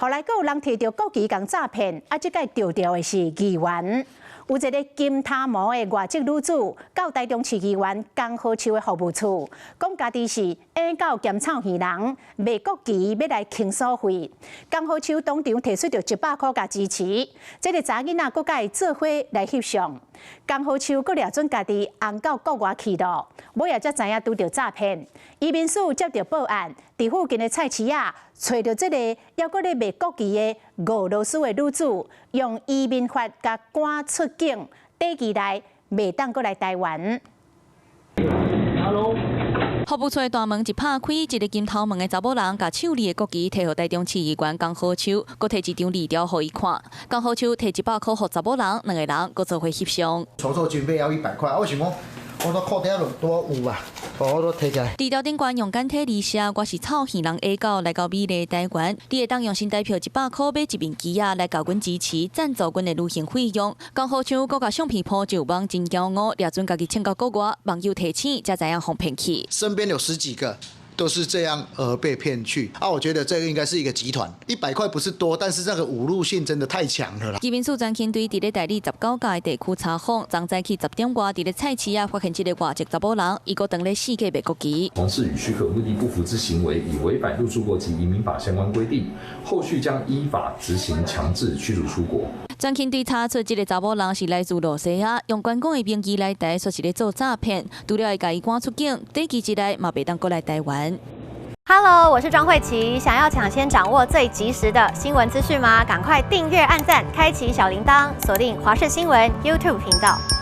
後來閣有人提著國旗共詐騙，啊，這擺著著的是議員。有一个金頭毛的外籍女子，到台中市議員江河秋的服務處，講家己是野狗兼臭耳人，賣國旗欲來清所費。江河秋當場提出著100箍共支持，這个查囡仔閣共伊做伙來翕相。江河秋閣掠準家己紅到國外去囉，尾仔才知影拄著詐騙。移民署接著報案，佇附近的菜市仔揣著這个猶閣咧賣國旗的俄羅斯的女子，用移民法共趕出境，短期內袂當閣來台灣。服務處大門一拍開，一个金頭毛的查某人共手裡的國旗提予台中市議員江河秋，閣提一張字條予伊看。江河秋提100箍予查某人，兩个人閣做伙翕相。籌措經費要100塊，我想講，我都褲袋內多有啊，我都提起來。字條頂懸用簡體字寫，我是臭耳人野狗來到美麗台灣，你會當用新台票100箍買一面旗仔來共阮支持，贊助阮的旅行費用。江河秋閣共相片鋪上網，真驕傲，掠準家己穿到國外，網友提醒才知影予騙去。身邊有十幾個都是這樣而被騙去啊！我覺得這個應該是一個集團，100塊不是多，但是這個侮辱性真的太強了啦。移民署專勤隊佇咧大里19甲的地區查訪，昨早起10點外，佇咧菜市仔發現這个外籍查某人，伊閣當咧四界賣國旗。從事與許可目的不符之行為，已違反入住國及移民法相關規定，後續將依法執行強制驅逐出國。專勤隊查出這个查某人是來自露西亞，用觀光的名義來台，說是咧做詐騙，除了會共伊趕出境，短期之內嘛袂當閣來台灣。 Hello，我是莊慧琪，想要搶先掌握最及時的新聞資訊嗎？趕快訂閱、按讚、開啟小鈴鐺，鎖定華視新聞 YouTube 頻道。